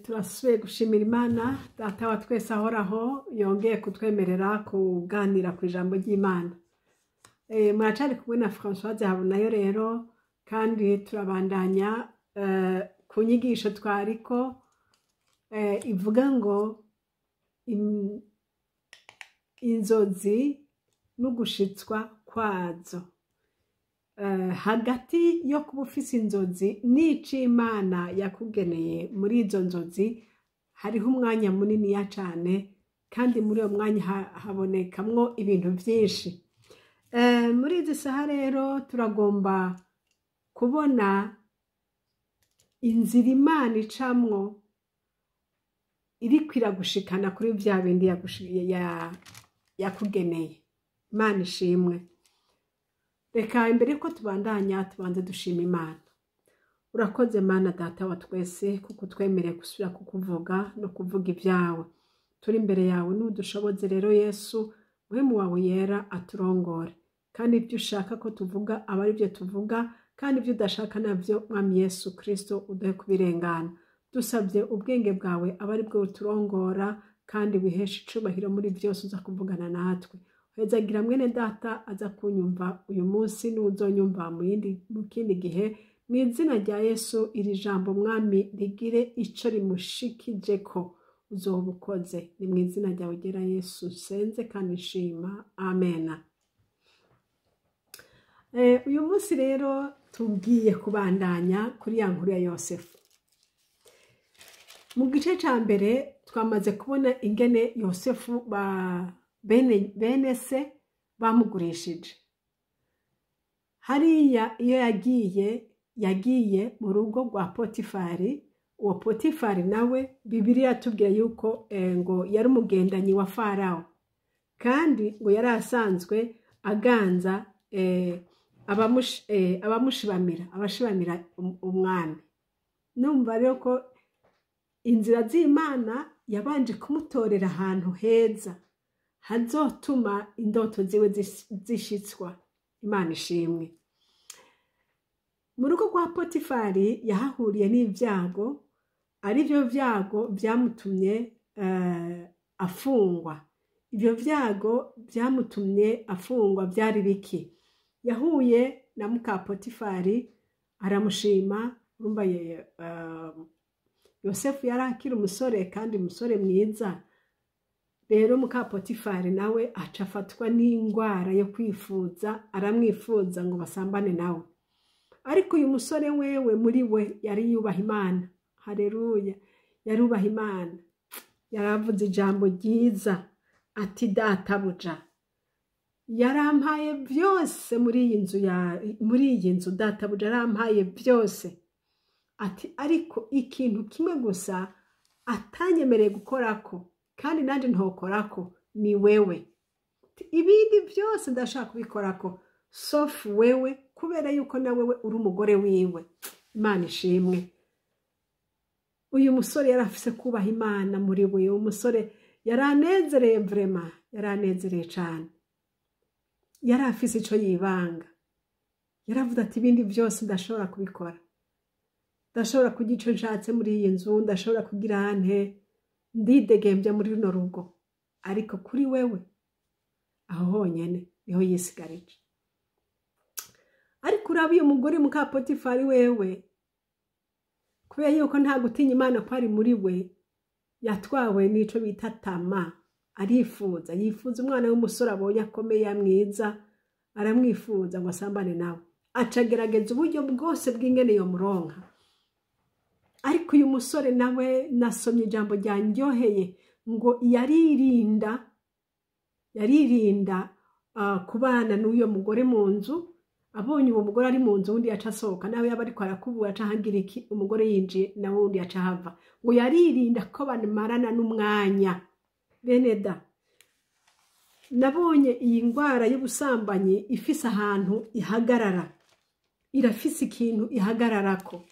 Turasubiye gushimira Imana Data wa twese ahoraho yongeye kutwemerera kuganira ku ijambo ry'Imana. Muracari kumwe na Françoise Habonayo rero, kandi turabandanya ku nyigisho twariko ivuga ngo inzozi n'ugushitswa kwazo. Hagati yo kuba ufise inzozi n'ico Imana yakugeneye muri izo nzozi hariho umwanya muniniya cane, kandi muri uwo mwanya habonekamwo ibintu vyinshi. Muri izi saha rero turagomba kubona inzira Imana icamwo iriko iragushikana kuri vya bindi yakugeneye. Imana ishimwe. Reka imbere yuko tubandanya tubanze dushima Imana. Urakoze Mana Data wa twese kuko utwemereye gusubira kukuvuga no kuvuga ibyawe. Turi imbere yawe nudushoboze rero Yesu, muhemu wawe yera aturongore. Kandi ibyo ushaka ko tuvuga aba ari byo tuvuga, kandi ibyo udashaka navyo Mwami Yesu Kristo uduhe kubirengana. Dusabye ubwenge bwawe aba ari bwo buturongora, kandi wiheshe icubahiro muri byose uza kuvugana natwe. Hezagira mwene data aza kunyumva uyu munsi n'uzonyumva mu kindi gihe, mu izina rya Yesu iri jambo Mwami rigire ico rimushikijeko uzoba ukoze. Ni mu izina ryawe ryera Yesu nsenze kandi nshima, amena. Uyu munsi rero tugiye kubandanya kuri ya nkuru ya Yosefu. Mu gice ca mbere twamaze kubona ingene Yosefu bene se bamugurishije. Hariya iyo yagiye mu rugo rwa Potifari. Uwo Potifari nawe Bibiliya yatubwiye yuko ngo yari umugendanyi wa Farawo, kandi ngo yari asanzwe aganza abamushibamira, abashibamira umwami. Numva rero ko inzira z'Imana yabanje kumutorera ahantu heza hazotuma indoto ziwe zishitswa. Imana ishimwe. Mu rugo rwa Potifari yahahuriye n'ibyago, ari byo byago byamutumye afungwa. Ibyo byago byamutumye afungwa byari biki? Yahuye na muka Potifari aramushima. Urumva Yosefu yari akiri umusore kandi umusore mwiza. Rero muka Potifari nawe aca afatwa n'ingwara yo kwifuza, aramwifuza ngo basambane nawe. Ariko uyu musore wewe muri we yari yubaha Imana. Haleluya, yarubaha Imana. Yaravuze ijambo ryiza ati databuja yarampaye byose muri iyi nzu muri iyi nzu databuja yarampaye byose. Ati ariko ikintu kimwe gusa atanyemereye gukorako kandi nanje ntokorako ni wewe. Ibindi byose ndashaka kubikorako sofu wewe, kubera yuko na wewe uri umugore wiwe. Imana ishimwe. Uyu musore yarafise kubaha Imana muri we. Uyu musore yaranezereye vraiment, yaranezereye cyane. Yarafise ico yibanga. Yaravuze ati ibindi byose ndashobora kubikora, ndashobora kugira ico nshatse muri iyi nzu, ndashobora kugira nte, ndidegembya muri runo rugo, ariko kuri wewe aho honyene niho yisigarije. Ariko uraba uyu mugore muka Potifari wewe, kubera yuko nta gutinya Imana kwari muri we, yatwawe n'ico bita tama. Arifuza, yifuza umwana w'umusore abonye akomeye mwiza, aramwifuza ngo asambane nawe. Acagerageza uburyo bwose bw'ingene yo muronka. Ariko uyu musore nawe nasomye ijambo ryanryoheye ngo yaririnda kubana n'uyo mugore mu nzu. Abonye uwo mugore ari mu nzu undi yaca asohoka, nawe yaba ariko arakubura aca ahagira iki, umugore yinjiye nawe undi yaca ahava. Ngo yaririnda ko bamarana n'umwanya. Bene da, nabonye iyi ngwara y'ubusambanyi ifise ahantu ihagarara, irafise ikintu ihagararako.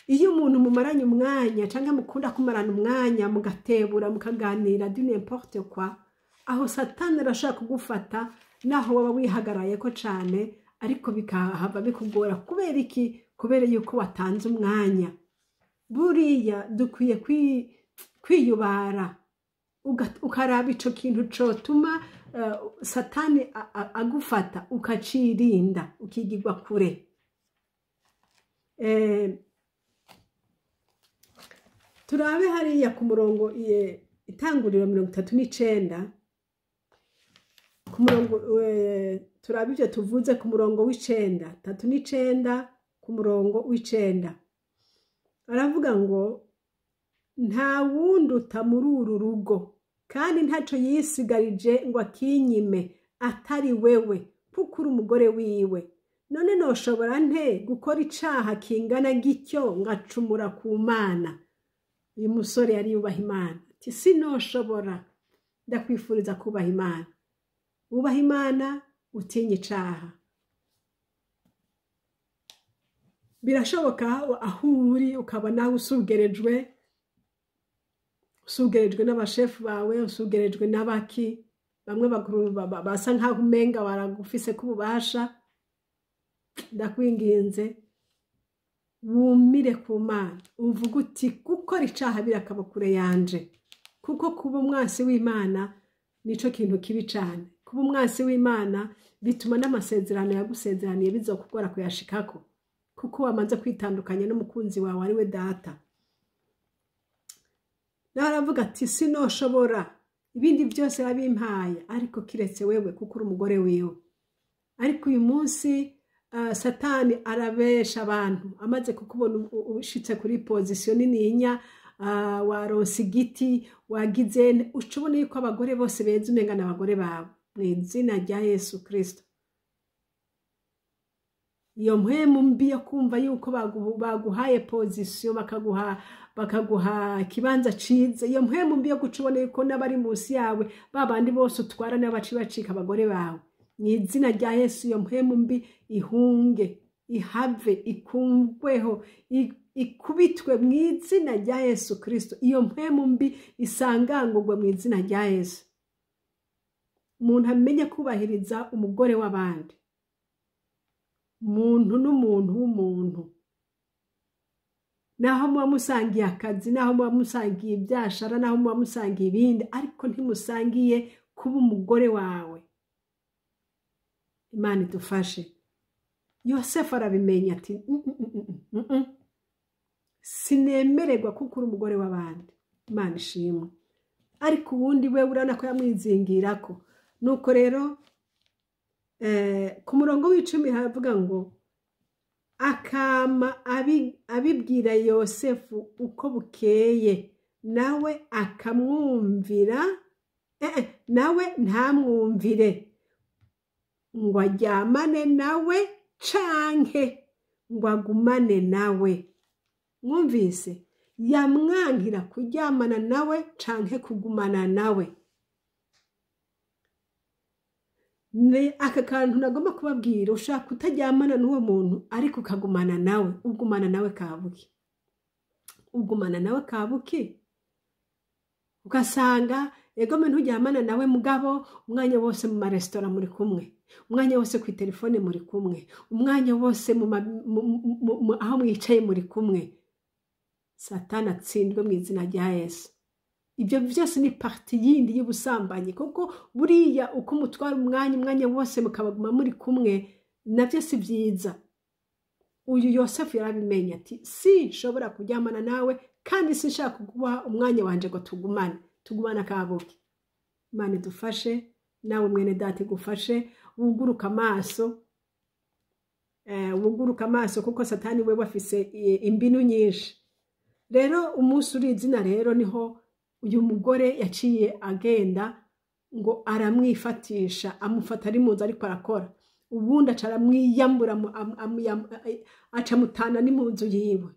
Iyo umuntu mumaranye umwanya canke mukunda kumarana umwanya mugatebura mukaganira du n'importe quoi, aho Satani arashaka kugufata naho waba wihagarayeko cane, ariko bikahava bikugora. Kubera iki? Kubera yuko watanze umwanya. Buriya dukwiye kwiyubara, ukaraba ico kintu cotuma Satani agufata, ukacirinda, ukigirwa kure. Turabe hariya ku murongo, Itanguriro 39, ku murongo, turabe ivyo tuvuze ku murongo w'9, 39, ku murongo w'9. Aravuga ngo nta wunduta muri uru rugo, kandi ntaco yisigarije ngo akinyime atari wewe, kuko uri umugore wiwe. None noshobora nte gukora icaha kingana gityo ngacumura ku Mana? Uyu musore yari yubaha Imana, ati sinoshobora. Ndakwifuriza kubaha Imana. Wubaha Imana, utinye icaha. Birashoboka aho uri ukaba nawe usugerejwe n'abashefu bawe, usugerejwe n'abaki bamwe basa nkaho umenga baragufise k'ububasha. Ndakwinginze wumire ku Mana, uvuge uti gukora icaha birakaba kure yanje, kuko kuba umwansi w'Imana nico kintu kibi cane. Kuba umwansi w'Imana bituma n'amasezerano yagusezeraniye bizokugora kuyashikako, kuko wamaze kwitandukanya n'umukunzi wawe ari we data. Nawe aravuga ati sinoshobora, ibindi byose yabimpaye ariko kiretse wewe, kuko uri umugore wiwe. Ariko uyu munsi Satani arabesha abantu, amaze kukubona ushitse kuri pozisiyo nininya, waronse igiti, wagize, uca ubona yuko abagore bose beza umenga n'abagore bawe. Mu izina rya Yesu Kristo, iyo mpwemu mbi yo kumva yuko baguhaye pozisiyo, bakaguha ikibanza ciza, iyo mpwemu mbi yo guca ubona yuko n'abari munsi yawe babandi bose utwara nabo baci bacika abagore bawe. Mu izina rya Yesu, iyo mpwemu mbi ihunge, ihave, ikungweho, ikubitwe mu izina rya Yesu Kristo. Iyo mpwemu mbi isangangurwe mu izina rya Yesu. Umuntu amenye kubahiriza umugore w'abandi, umuntu n'umuntu w'umuntu, naho muba musangiye akazi, naho muba musangiye ibyashara, naho muba musangiye ibindi, ariko ntimusangiye kuba umugore wawe. Imana idufashe. Yosefu arabimenya ati sinemererwa kuko uri umugore w'abandi. Imana ishimwe. Ariko ubundi we urabona ko yamwizingirako. Nuko rero ku murongo w'10 haravuga ngo akama abibwira Yosefu uko bukeye, nawe akamwumvira, nawe ntamwumvire ngo aryamane nawe canke ngo agumane nawe. Mwumvise, yamwangira kuryamana nawe canke kugumana nawe. Ni aka kantu nagomba kubabwira, ushaka kutaryamana n'uwo muntu ariko ukagumana nawe, ugumana nawe kabuki, ugumana nawe kabuki. Ugasanga ego mwe nturyamana nawe mugabo umwanya wose mu maresitora muri kumwe, umwanya wose ku telefone muri kumwe, umwanya wose aho mwicaye muri kumwe. Satani atsindwe mu izina rya Yesu. Ibyo byose ni parti yindi y'ubusambanyi, kuko buriya uko mutwara umwanya wose mukabaguma muri kumwe, nabyo si byiza. Uyu Yosefu yarabimenye ati sinshobora kuryamana nawe, kandi sinshaka kuguha umwanya wanje ngo tugumane, tugumane akabuki. Imana idufashe, nawe mwene data igufashe, wuguruka amaso, wuguruka amaso, kuko Satani we wafise imbinu nyinshi. Rero umunsi uri izina rero niho uyu mugore yaciye agenda ngo aramwifatisha, amufata ari munzu ariko arakora, ubundi aca aramwiyambura, aca amutana n'impunzu yiwe.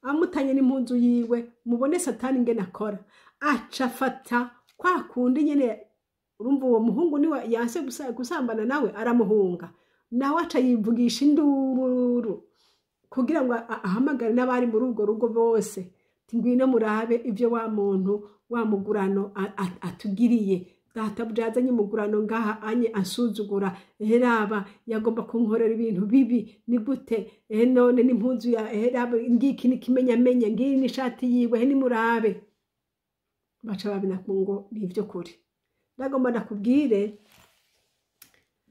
Amutanye n'impunzu yiwe, mubone Satani ingene akora, aca afata kwa kundi nyene. Urumva uwo muhungu niwe yanse gusambana nawe, aramuhunga, nawe aca yivugisha induru kugira ngo ahamagare n'abari muri urwo rugo bose, ngwino murabe ibyo wa muntu wa mugurano atugiriye. Databuja yazanye umugurano ngaha anye ansuzugura, raba yagomba kunkorera ibintu bibi, ni gute? None n'impuzu ya, raba ngiki n'ikimenyamenya, ngiyi n'ishati yiwe, nimurabe. Baca babina ngo ni ivy'ukuri. Ndagomba ndakubwire,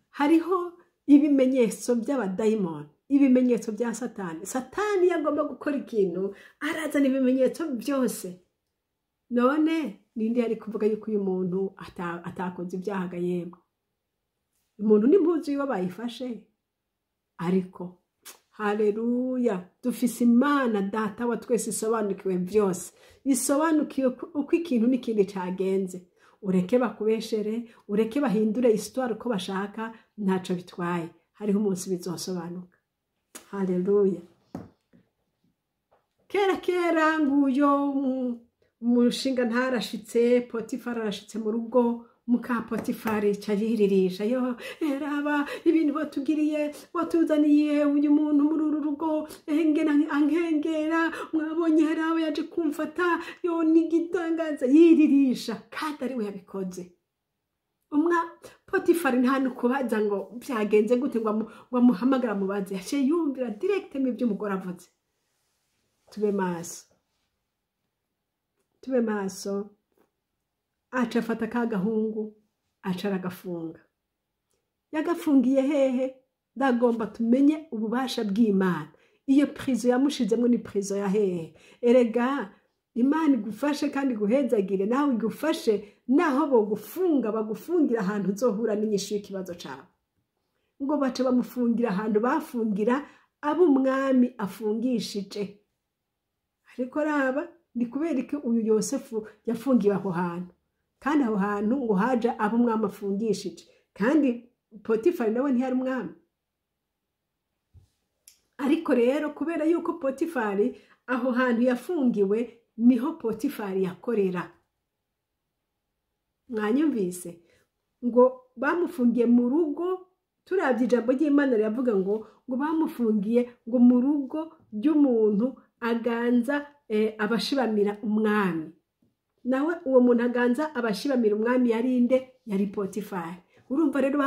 hariho ibimenyetso by'abadayimoni, ibimenyetso bya Satani. Satani iyo agomba gukora ikintu arazana ibimenyetso byose. None ninde yari kuvuga yuko uyu muntu atakoze ibyaha ga yemwe? Umuntu n'impuzu yiwe bayifashe. Ariko haleluya, dufise Imana Data wa twese isobanukiwe byose, isobanukiwe uko ikintu n'ikindi cagenze. Ureke bakubeshere, ureke bahindure histoire uko bashaka, ntaco bitwaye, hariho umunsi bizosobanuka. Haleluya. Kera kera nguyo umushinga ntarashitse, Potifari arashitse mu rugo. Muka Potifari ica yiririsha, yo raba ibintu batugiriye, watuzaniye uyu muntu muri uru rugo, ngena ankengera, mwabonye raba yaje kumfata, yo n'igitangaza, yiririsha kandi ari we yabikoze. Umwa Potifari nta nukubaza ngo byagenze gute, ngo amuhamagara mubaze, yaciye yumvira direct mu ibyo umugore avuze. Tube maso, tube maso. Aca afata ka gahungu, aca aragafunga. Yagafungiye hehe? Ndagomba tumenye ububasha bw'Imana. Iyo prison yamushizemo ni prison ya hehe? Erega Imana igufashe kandi iguhezagire, nawe igufashe naho bogufunga, bagufungira ahantu uzohura n'inyishu y'ikibazo cawe. Ngo baca bamufungira ahantu bafungira abo umwami afungishije. Ariko raba, ni kubera iki uyu Yosefu yafungiwe aho hantu? Kandi aho hantu ngo haja abo umwami afungishije, kandi Potifari nawe ntiyari umwami. Ariko rero kubera yuko Potifari aho hantu yafungiwe niho Potifari yakorera. Mwanyumvise ngo bamufungiye mu rugo. Turabye ijambo ry'Imana riravuga ngo bamufungiye ngo mu rugo ry'umuntu aganza abashibamira umwami. Nawe uwo muntu aganza abashibamira umwami yarinde? Yari Potifari. Urumva rero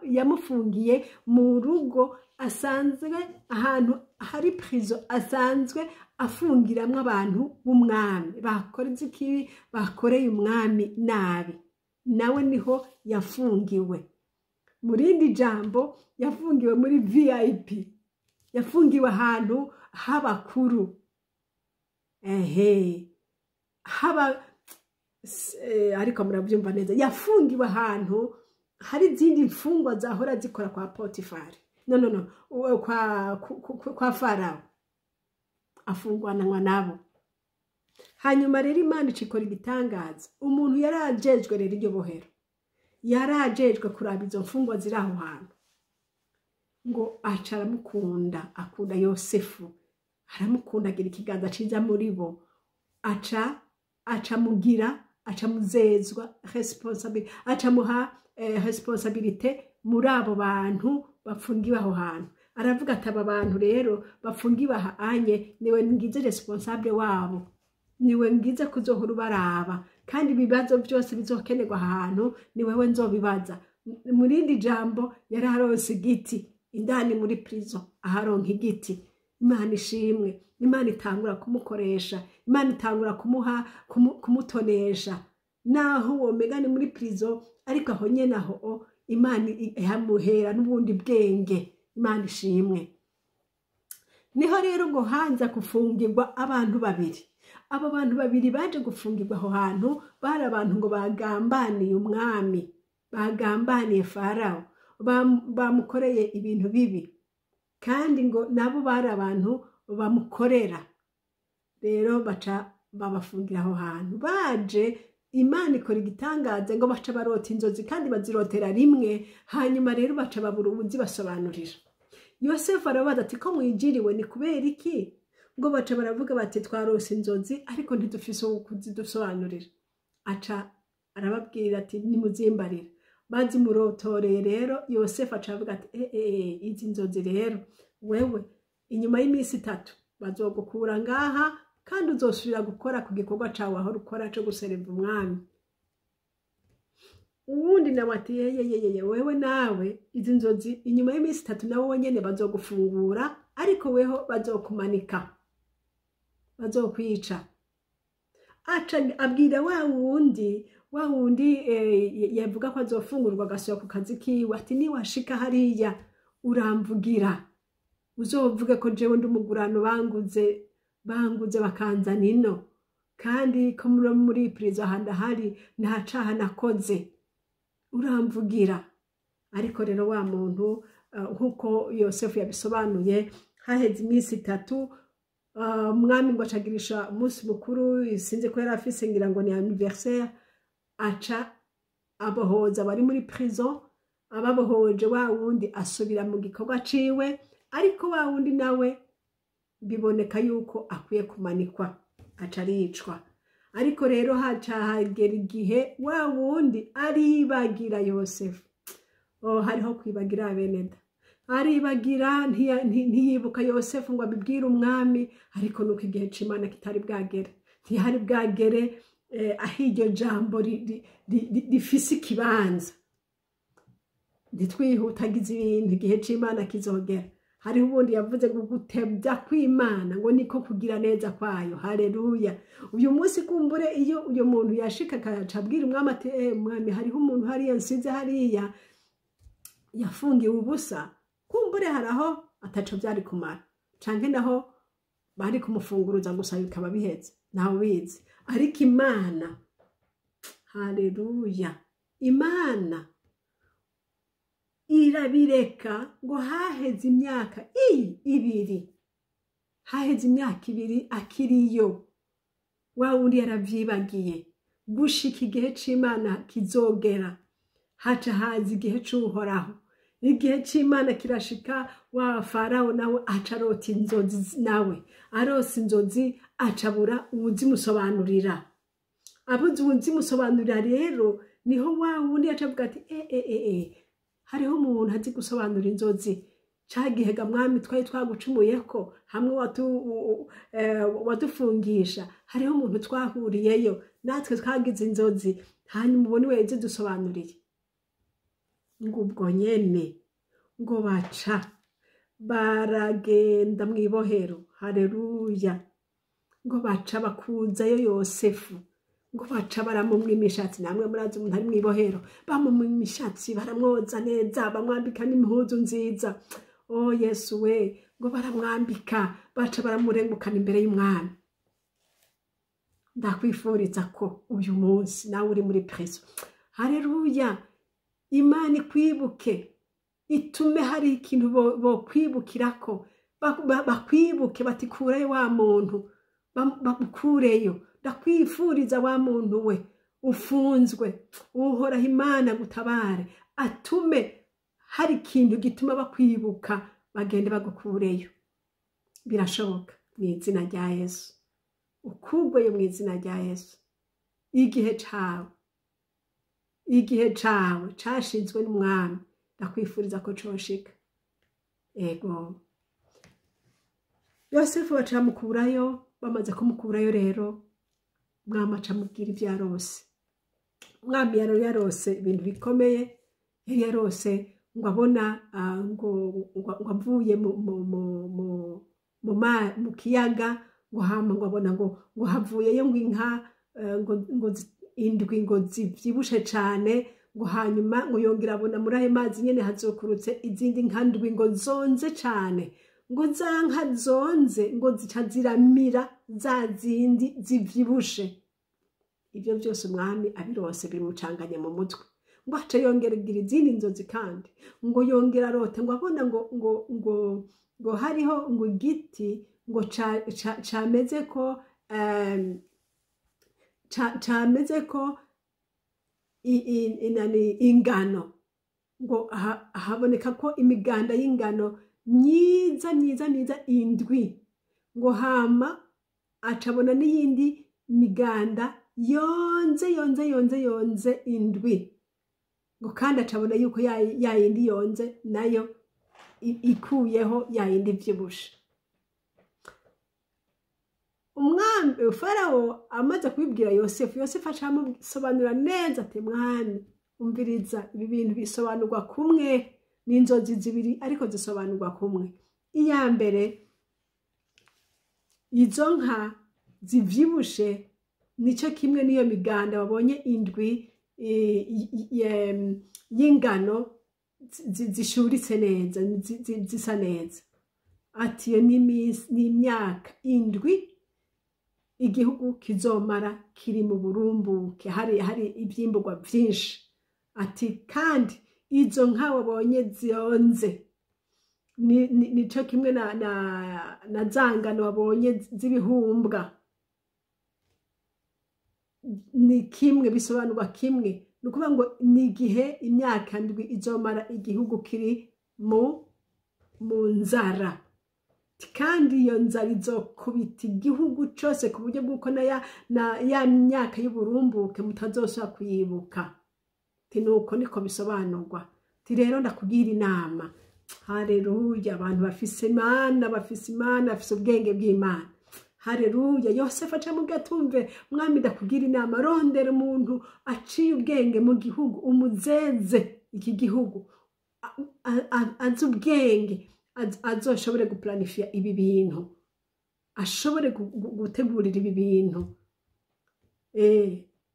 yamufungiye mu rugo asanzwe, ahantu hari prison asanzwe afungiramwo abantu b'umwami bakoze ikibi, bakoreye umwami nabi, nawe niho yafungiwe. Mu rindi jambo yafungiwe muri VIP, yafungiwe ahantu h'abakuru, haba ariko murabyumva neza, yafungiwe ahantu hari izindi mfungwa zahora zikora kwa Potifari, no kwa Farao, afungwananwa nabo. Hanyuma rero Imana icikora igitangaza. Umuntu yarajejwe rero iryo bohero, yarajejwe kuraba izo mfungwa ziri aho hantu, ngo aca aramukunda, akunda Yosefu, aramukunda, agira ikiganza ciza muri bo, aca amugira, aca muzezwa responsabilité, aca muha responsabilité muri abo bantu bafungiwe aho hantu. Aravuga ati aba bantu rero bafungiwe aha anye, niwe ngize responsable wabo, niwe ngize kuzohora ubaraba, kandi ibibazo byose bizokenerwa ahantu ni wewe nzobibaza. Mu rindi jambo yararonse igiti indani muri prison, aharonka igiti. Imana ishimwe, Imana itangura kumukoresha, Imana itangura kumuha, kumutonesha. Naho uwo megani muri prison, ariko aho nyene aho Imana ihamuhera n'ubundi bwenge. Imana ishimwe. Niho rero ngo hanza gufungirwa abantu babiri. Abo bantu babiri baje gufungirwa aho hantu bari abantu ngo bagambaniye umwami, bagambaniye Farao, bamukoreye ibintu bibi, kandi ngo nabo bari abantu bamukorera. Rero baca babafungira aho hantu. Baje Imana ikora igitangaza, ngo baca barota inzozi kandi bazirotera rimwe. Hanyuma rero baca babura ubuzibasobanurira. Yosefu arabaza ati ko mwijiriwe ni kubera iki? Ngo baca baravuga bati twarose inzozi ariko ntidufise kuzidusobanurira. Aca arababwira ati nimuzimbarira. Bazimurotoreye rero Yosefu aca avuga ati izi nzozi rero wewe inyuma y'iminsi 3 bazogukura ngaha, kandi uzosubira gukora ku gikorwa cawe aho ukora cyo gusereva umwami. Uwundi nawe ati yeyeyeye, wewe nawe izi nzozi inyuma y'iminsi 3 nawe wenyene bazogufungura, ariko weho bazokumanika, bazokwica. Aca abwira wa wundi yavuga ko azofungurwa agasubira ku kazi kiwe, ati niwashika hariya uramvugira, uzovuge ko jewe ndi umugurano banguze bakanzana ino, kandi ko muri prison ahandi ahari nta caha nakoze, uramvugira. Ariko rero wa muntu nk'uko Yosefu yabisobanuye, haheze iminsi 3 umwami ngo acagirisha umunsi mukuru, sinzi ko yari afise ngira ngo ni anniversaire, aca abohoza bari muri prison. Ababohoje wa wundi asubira mu gikorwa ciwe, ariko wa wundi nawe biboneka yuko akwiye kumanikwa, aca aricwa. Ariko rero haca hagera igihe wa wundi aribagira Yosefu. Oh, hariho kwibagira beneda, aribagira, ntiyibuka Yosefu ngo abibwire umwami. Ariko nuko igihe c'Imana kitari bwagere, ntihari bwagere aho iryo jambo rifise ikibanza. Ntitwihutagize ibintu, igihe c'Imana kizogera. Hariho ubundi yavuze ngo gutebya kw'Imana ngo niko kugira neza kwayo. Haleluya. Uyu munsi kumbure iyo uyu muntu yashika akaca abwira umwami ati mwami, hariho umuntu hariya nsize hariya yafungiwe ubusa, kumbure haraho ataco vyari kumara, canke naho bari kumufunguruza gusa bikaba biheze, ntawe ubizi. Ariko Imana, haleluya, Imana irabireka ngo haheze imyaka 2, haheze imyaka 2 akiriyo, wa wundi yaravyibagiye. Gushika igihe c'Imana kizogera, haca haza igihe c'Uhoraho. Igihe c'Imana kirashika, wa Farawo nawe aca arota inzozi, nawe arose inzozi acabura uwuzimusobanurira. Abuze uwuzimusobanurira rero niho wa wundi aca avuga ati hariho umuntu azi gusobanura inzozi. Ca gihe ga mwami twari twagucumuyeko, hamwe wadufungisha, hariho umuntu twahuriyeyo natwe twagize inzozi, hanyuma ubone we zidusobanuriye. Ngo ubwo nyene ngo baca baragenda mw'ibohero. Haleluya. Ngo baca bakuzayo Yosefu, ngo baca baramumwa imishatsi. Namwe murazi umuntu ari mw'ibohero, bamumwa imishatsi, baramwoza neza, bamwambika n'impuzu nziza. Oh Yesu we, ngo baramwambika, baca baramurengukana imbere y'umwami. Ndakwifuriza ko uyu munsi nawe uri muri prison, haleluya, Imana ikwibuke, itume hari ikintu bokwibukirako, bakwibuke batikurayo wa muntu, bamukureyo. Ndakwifuriza wa muntu we ufunzwe, Uhoraho Imana gutabare, atume hari ikintu gituma bakwibuka, bagende bagukureyo. Birashoboka mu izina rya Yesu. Ukugweyo mu izina rya Yesu. Igihe cawe, igihe cawe cashinzwe n'umwami, ndakwifuriza ko coshika. Ego. Yosefu baca bamukurayo, bamaze kumukurayo rero umwami aca amubwira ivyo yarose. Umwami yari yarose ibintu bikomeye, yari yarose ngo abona ngo avuye mu kiyaga, ngo hama ngo abona ngo havuyeyo ngo inka ngo indwi ngo zivyibushe cane, ngo hanyuma ngo yongera abona muri ayo mazi nyene hazokurutse izindi nka ndwi ngo zonze cane, ngo za nka zonze ngo zica ziramira za zindi zivyibushe. Ivyo vyose umwami abirose bimucanganye mu mutwe. Ngo aca yongera agira izindi nzozi kandi, ngo yongera arote ngo abona ngo ngo ngo ngo hariho ngo igiti ngo cameze ko cameze ko ingano, ngo haboneka ko imiganda y'ingano myiza myiza myiza indwi, ngo hama acabona n'iyindi miganda yonze yonze yonze yonze indwi, ngo kandi acabona yuko yayindi yonze nayo ikuyeho yayindi vyibushe. Umwami Farawo amaze kubibwira Yosefu, Yosefu aca amusobanurira neza ati mwami Umviriza, ibi bintu bisobanurwa kumwe, n'inzozi zibiri ariko zisobanurwa kumwe. Iya mbere, izo nka zivyibushe nico kimwe n'iyo miganda wabonye indwi y'ingano zishuritse neza, zisa neza. Ati iyo ni imyaka indwi igihugu kizomara kiri mu burumbuke, hari ivyimburwa vyinshi. Ati kandi izo nka wabonye ziyonze nico kimwe na zangano wabonye z'ibihumbwa, ni kimwe, bisobanurwa kimwe. Ni ukuvuga ngo ni igihe imyaka ndwi izomara igihugu kiri mu nzara, kandi iyo nzara izokubita igihugu cose ku buryo bw'uko na ya myaka y'uburumbuke mutazosubira kuyibuka. Ti nuko niko bisobanurwa. Ti rero ndakugira inama. Haleluya, abantu bafise Imana, bafise Imana, bafise ubwenge bw'Imana. Haleluya. Yosefu aca mu gatumve, mwami ndakugira inama, rondera umuntu aciye ubwenge mu gihugu, umuzeze iki gihugu, azi ubwenge, azoshobore guplanifiya ibi bintu, ashobore gutegurira ibi bintu.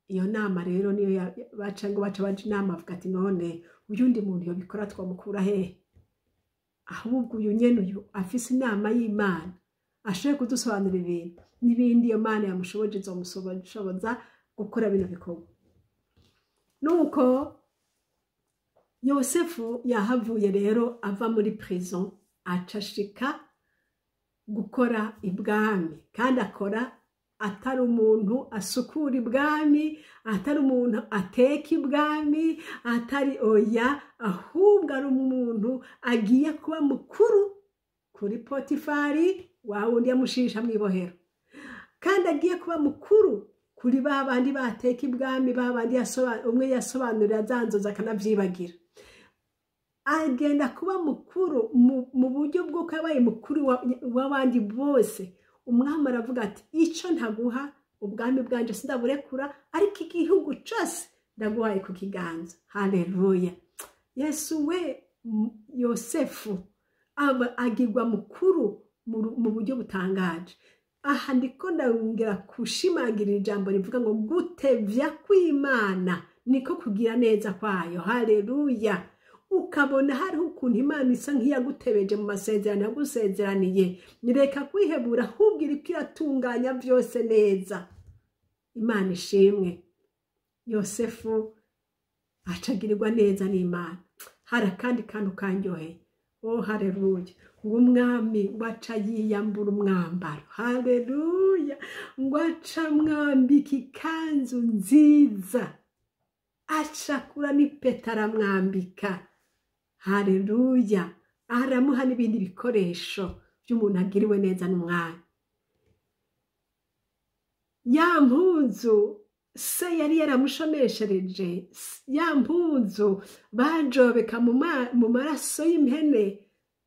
Iyo nama rero niyo baca ngo baca baja inama, avuga ati none uyundi muntu yobikora twamukura hehe? Ahubwo uyu nyene uyu afise inama y'Imana ashoboye kudusobanurira ibintu n'ibindi, iyo Mana yamushoboje izomushoboza gukora bino bikorwa. Nuko Yosefu yahavuye rero ava muri prison, acashika gukora ibwami, kandi akora atari umuntu asukura ibwami, atari umuntu ateka ibwami, atari oya, ahubwo ari umuntu agiye kuba mukuru kuri Potifari, wa wundi yamushisha mw'ibohero, kandi agiye kuba mukuru kuri ba bandi bateka ibwami, ba bandi umwe yasobanurira zanzoza akanavyibagira. Agenda kuba mukuru mu buryo bw'uko yabaye mukuru w'abandi bose. Umwami aravuga ati ico ntaguha ubwami bwanje sindaburekura, ariko igihugu cose ndaguhaye ku kiganza. Haleluya. Yesu we, Yosefu aba agirwa mukuru mu buryo butangaje. Aha ndiko ndongera kushimangira ijambo rivuga ngo gutevya kw'Imana niko kugira neza kwayo. Haleluya. Ukabona hariho ukuntu Imana isa nk'iyagutebeje mu masezerano yagusezeraniye, reka kwihebura, ahubwo iriko iratunganya vyose neza. Imana ishimwe. Yosefu acagirirwa neza n'Imana. Hari akandi kantu kanyoheye. Oh haleluya. Ngo umwami waca yiyambura umwambaro. Haleluya. Ngo aca mwambika ikanzu nziza, acakura n'ipeta aramwambika. Haleluya. Aramuha n'ibindi bikoresho by'umuntu agiriwe neza n'umwami. Ya mpuzu se yari yaramushomeshereje, ya mpuzu bajobeka mu maraso y'impene,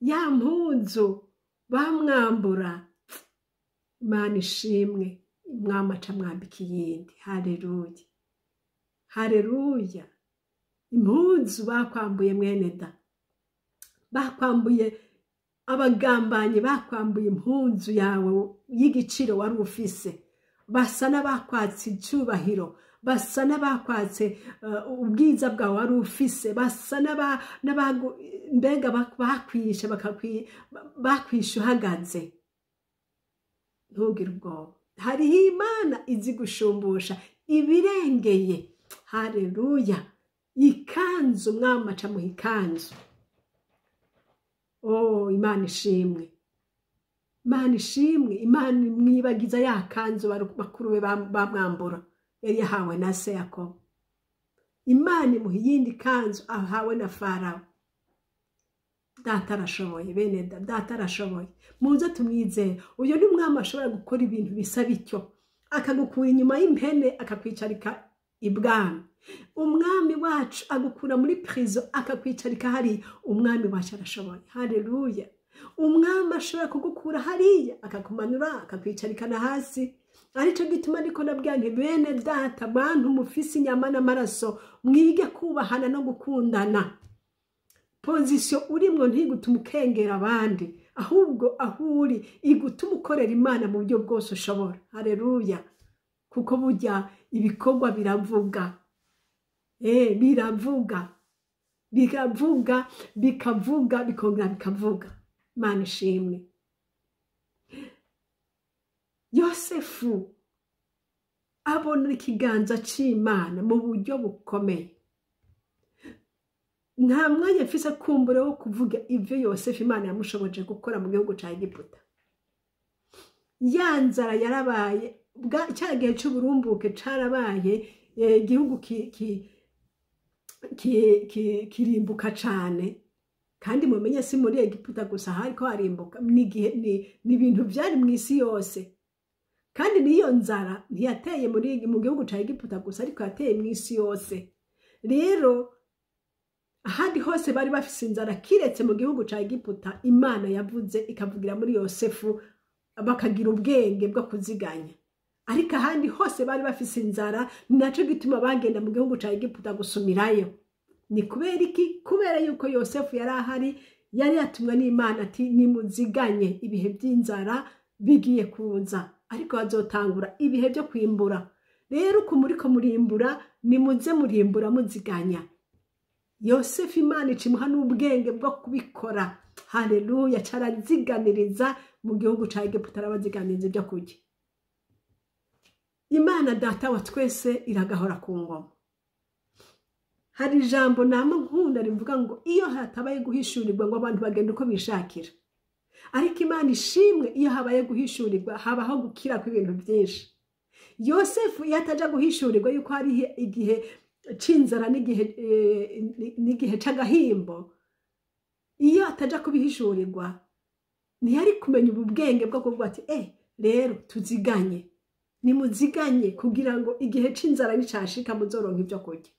ya mpuzu bamwambura, Imana ishimwe, umwami aca amwambika iyindi. Haleluya. Haleluya. Impuzu bakwambuye mwene da, bakwambuye abagambanyi, bakwambuye impuzu yawe y'igiciro wari ufise, basa n'abakwatse icyubahiro, basa n'abakwatse ubwiza bwawe wari ufise, basa mbega bakwishe, bakwishe uhagaze. Ntugire ubwoba, hariho Imana izi gushumbusha ibirengeye. Haleluya. Ikanzu umwami aca amuha ikanzu. Oh, Imana ishimwe. Imana ishimwe. Imana imwibagiza ya kanzu bakuru be bamwambura yari yahawe na se Yakobo. Imana imuha iyindi kanzu ahawe na Farawo. Data arashoboye, bene data arashoboye, muze tumwizere. Uyu ni umwami ashobora gukora ibintu bisa bityo, akagukura inyuma y'impene akakwicarika ibwami. Umwami wacu agukura muri prison akakwicarika hari. Umwami wacu arashoboye. Haleluya. Umwami ashobora kugukura hariya akakumanura akakwicarikana hasi. Aricyo gituma ariko nabwira nti bene data, bantu mufise inyama n'amaraso, mwige kubahana no gukundana. Position urimwo ntigutuma ukengera abandi, ahubwo aho uri igutuma ukorera Imana mu buryo bwose ushobora. Haleluya! Kuko burya ibikorwa biravuga, biravuga, bikavuga, bikavuga, bikongera bikavuga. Imana ishimwe. Yosefu abona ikiganza c'Imana mu buryo bukomeye. Nta mwanya mfise kumbure wo kuvuga ivyo Yosefu Imana yamushoboje gukora mu gihugu ca Egiputa. Ya nzara yarabaye, cya gihe c'uburumbuke carabaye, igihugu kirimbuka cane. Kandi mumenye si muri Egiputa gusa hariko harimbuka, ni ibintu vyari mw'isi yose. Kandi niyo nzara ntiyateye mu gihugu ca Egiputa gusa, ariko yateye mw'isi yose. Rero ahandi hose bari bafise inzara kiretse mu gihugu ca Egiputa, Imana yavuze ikavugira muri Yosefu bakagira ubwenge bwo kuziganya. Ariko ahandi hose bari bafise inzara, naco gituma bagenda mu gihugu ca Egiputa gusumirayo. Ni kubera iki? Kubera yuko Yosefu yari ahari, yari yatumwe n'Imana ati nimuziganye, ibihe by'inzara bigiye kuza, ariko bazotangura ibihe byo kwimbura. Rero uko muriko murimbura, nimuze murimbura muziganya. Yosefu Imana icimuha n'ubwenge bwo kubikora. Haleluya! Caraziganiriza mu gihugu ca Egiputa, arabaziganiriza ibyo kurya. Imana data wa twese iragahora ku ngoma. Hari ijambo nama nkunda rivuga ngo iyo hatabaye guhishurirwa ngo abantu bagenda uko bishakira. Ariko Imana ishimwe, iyo habaye guhishurirwa habaho gukira kw'ibintu byinshi. Yosefu iyo ataja guhishurirwa yuko hari igihe c'inzara n'igihe c'agahimbo, iyo ataja kubihishurirwa ntiyari kumenya ubu bwenge bwo kuvuga ati rero tuziganye, nimuziganye kugira ngo igihe c'inzara nicashika muzoronka ibyo kurya.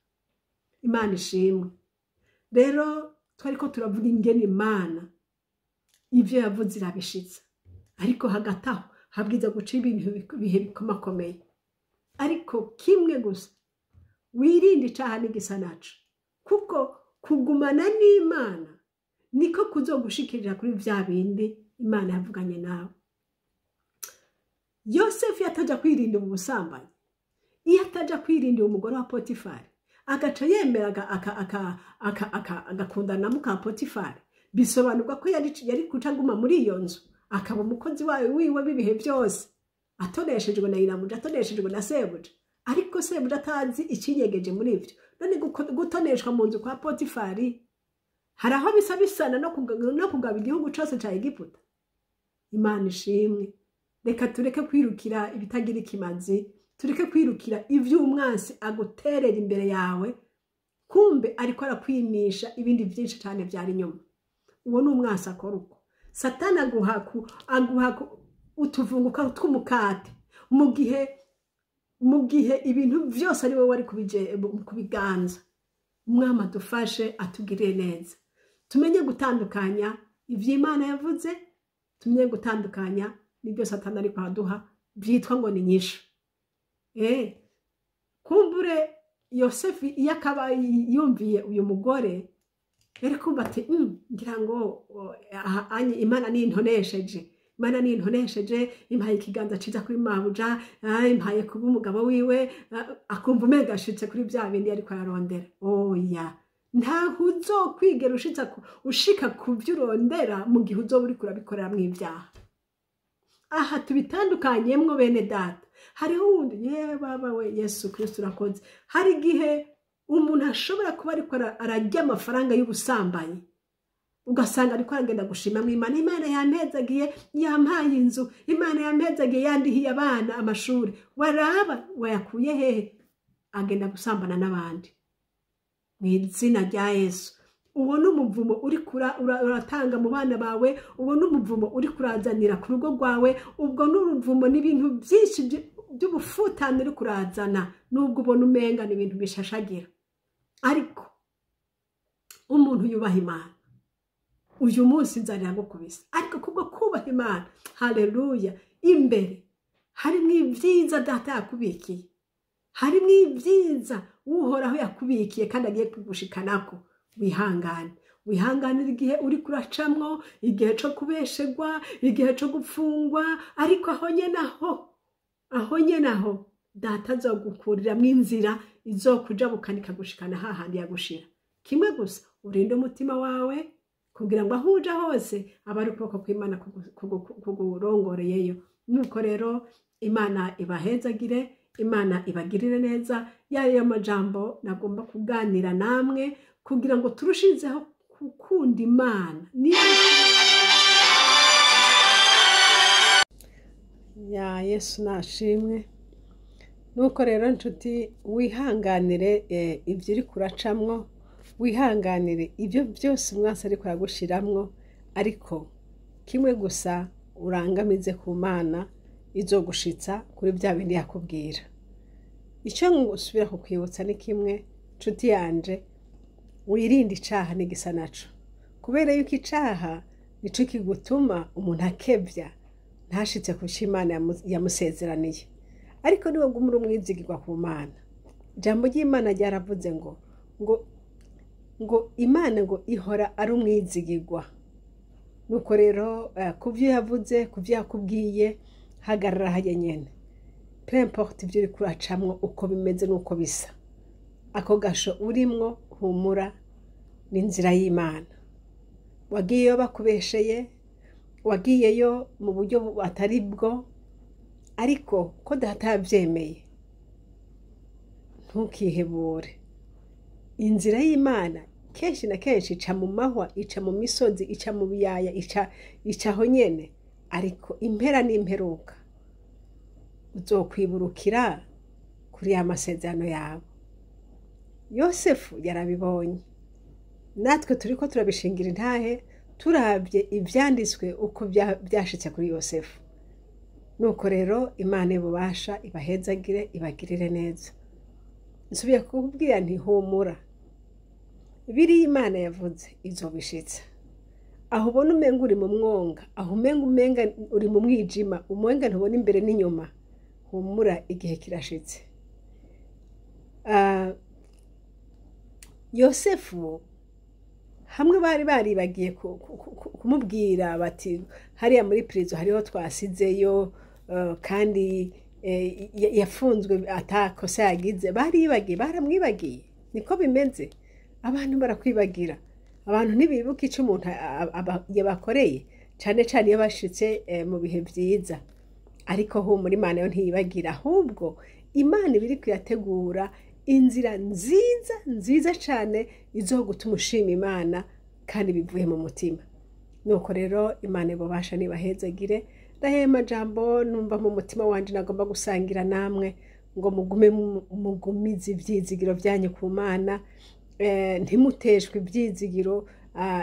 Imana ishimwe. Rero twariko turavuga ingene Imana ivyo yavuze irabishitsa, ariko hagati aho habwiza guca ibintu bihe bikomakomeye. Ariko kimwe gusa, wirinde icaha n'igisa naco, kuko kugumana n'Imana niko kuzogushikirira kuri vya bindi Imana yavuganye nawe. Yosefu yataja kwirinda ubusambanyi, iyo ataja kwirinda umugore wa Potifari, agaca yemera agakundana na muka Potifari, bisobanurwa ko yari kuca aguma muri iyo nzu akaba umukozi wayo wiwe b'ibihe byose, atoneshejwe na nyirabuja, atoneshejwe na sebuja. Ariko sebuja atazi ikinyegeje muri ivyo. None gutoneshwa mu nzu kwa Potifari hari aho bisa bisana no kugaba igihugu cose ca Egiputa. Imana ishimwe. Reka tureke kwirukira ibitagira ikimazi, tureke kwirukira ivy'umwansi aguterera imbere yawe, kumbe ariko arakwimisha ibindi byinshi cyane byari inyuma. Uwo ni umwansi akora uko. Satani aguha utuvunguka tw'umukate mu gihe ibintu byose ari wowe wari kubiganza. Umwami adufashe, atugirire neza, tumenye gutandukanya ivy'Imana yavuze, tumenye gutandukanya n'ibyo Satani ariko araduha byitwa ngo ni nyishu. Kumbure Yosefu iyo akaba yumviye uyu mugore, yari kumva ati ngira ngo Imana nintonesheje, Imana nintonesheje, impaye ikiganza ciza kuri mabuja, impaye kuba umugabo wiwe, akumva umenga ashitse kuri bya bindi ariko ararondera. Oya, ntaho uzokwigera ushika ku byo urondera mu gihe uzoba uriko urabikorera mw'ibyaha. Aha tubitandukanyemwo bene data. Hariho uwundi, ye baba we Yesu Kristo urakoze. Hari igihe umuntu ashobora kuba ariko ararya amafaranga y'ubusambanyi, ugasanga ariko aragenda gushima mu Imana, Imana yampezagiye, yampaye inzu, Imana yampezagiye, yandihiye abana amashuri. Waraba wayakuye hehe? Agenda gusambana n'abandi. Mu izina rya Yesu. Uwo ni umuvumo uri uratanga mu bana bawe, uwo ni umuvumo uri kurazanira ku rugo rwawe, ubwo ni uruvumo n'ibintu byinshi by'ubufutane uri kurazana, nubwo ubona umenga ni ibintu bishashagira. Ariko umuntu yubaha Imana, Uyu munsi inzara iragukubise, ariko kubwo kubaha Imana, haleluya, imbere harimo ibyiza Data yakubikiye, harimo ibyiza Uhoraho yakubikiye kandi agiye kugushikanako. Wihangane, wihanganira igihe uri kuracamwo, igihe cyo kubeshegwa, igihe cyo gupfungwa, ariko aho nyene aho Data azogukuriramwo inzira izokujabukana ikagushikana hahandi yagushira. Kimwe gusa, urinde umutima wawe kugira ngo aho uja hose abe ari ukuboko kw'Imana kugurongoreyeyo. Nuko rero Imana ibahezagire, Imana ibagirire neza. Yariyo majambo nagomba kuganira namwe kugira ngo turushizeho gukunda Imana. Ya Yesu nashimwe. Nuko rero nshuti, wihanganire ibyo uri kuracamwo, wihanganire ibyo byose umwansi ariko aragushiramwo, ariko kimwe gusa urangamize ku Mana izogushitsa kuri bya bindi yakubwira. Icyo ngusubira kukwibutsa ni kimwe, nshuti yanje, wirinde icaha n'igisa naco, kubera yuko icaha nico kigutuma umuntu akebya ntashitse ku cyo Imana yamusezeraniye. Ariko niwe gumura umwizigirwa ku Mana. Ijambo ry'Imana ryaravuze ngo ngo ngo Imana ngo ihora ari umwizigirwa. Nuko rero ku byo yavuze, ku byo yakubwiye, hagarara hajya nyene. Peu importe ibyo uri kuracamwo uko bimeze n'uko bisa, ako gasho urimwo, humura, ni inzira y'Imana. Wagiyeyo bakubesheye, wagiyeyo mu buryo atari bwo, ariko ko Data yabyemeye, ntukihebure. Inzira y'Imana kenshi na kenshi ica mu mahwa, ica mu misozi, ica mu biyaya, ica aho nyene, ariko impera n'imperuka uzokwiburukira kuri ya masezerano yawe. Yosefu yarabibonye, natwe turiko turabishingira intahe, turabye ivyanditswe uko byashitse kuri Yosefu. Nuko rero Imana ibubasha ibahezagire, ibagirire neza. Nsubiye kukubwira nti humura, biriya Imana yavuze izobishitsa. Aho ubona umenga uri mu mwonga, aho umenga uri mu mwijima, umenga ntubona imbere n'inyuma, humura, igihe kirashitse. Yosefu hamwe bari baribagiye kumubwira bati hariya muri prison hariho twasizeyo, kandi yafunzwe atakosa yagize, baribagiye, baramwibagiye. Niko bimeze, abantu barakwibagira, abantu ntibibuka icyo umuntu yabakoreye, cyane cyane iyo bashitse mu bihe byiza. Ariko humura, Imana yo ntiyibagira, ahubwo Imana iba iriko irategura inzira nziza nziza cyane izogutuma ushima Imana kandi bivuye mu mutima. Nuko rero Imana ibubasha nibahezagire. Ndahema jambo numva mu mutima wanje nagomba gusangira namwe ngo mugume mugumize ibyizigiro byanyu ku Mana, ntimuteshwe ibyizigiro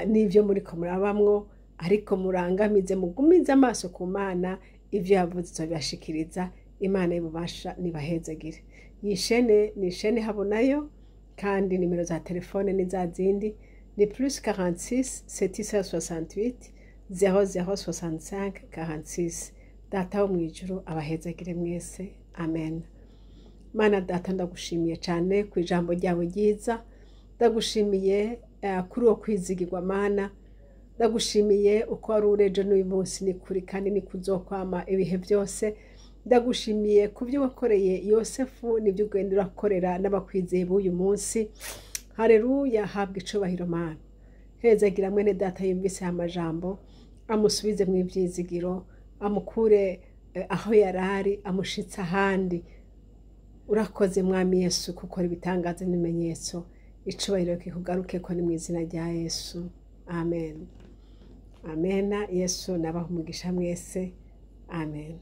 n'ibyo muriko murabamwo, ariko murangamize, mugumize amaso ku Mana, ibyo yavuze izobibashikiriza. Imana ibubasha nibahezagire. Iyi shene ni shene Habonayo, kandi nimero za telefone ni za zindi, ni plus 46 768 0065 46. Data wo mu ijuru abahezagire mwese, amen. Mana Data, ndagushimiye cyane ku ijambo ryawe ryiza, ndagushimiye kuri uwo kwizigirwa Mana, ndagushimiye uko wari urejo n'uyu munsi ni kuri kandi ni kuzokwama ibihe byose. Ndagushimiye ku byo wakoreye Yosefu n'ibyo ugenda urakorera n'abakwizeye b'uyu munsi. Haleluya, habwa icubahiro Mana. Hezagira mwene Data yumvise aya majambo, amusubize mu ibyizigiro, amukure aho yarari, amushitse ahandi. Urakoze Mwami Yesu gukora ibitangaza n'ibimenyetso. Icubahiro kikugaruke ko ni mu izina rya Yesu, amen. Amena. Yesu nabaha umugisha mwese, amen.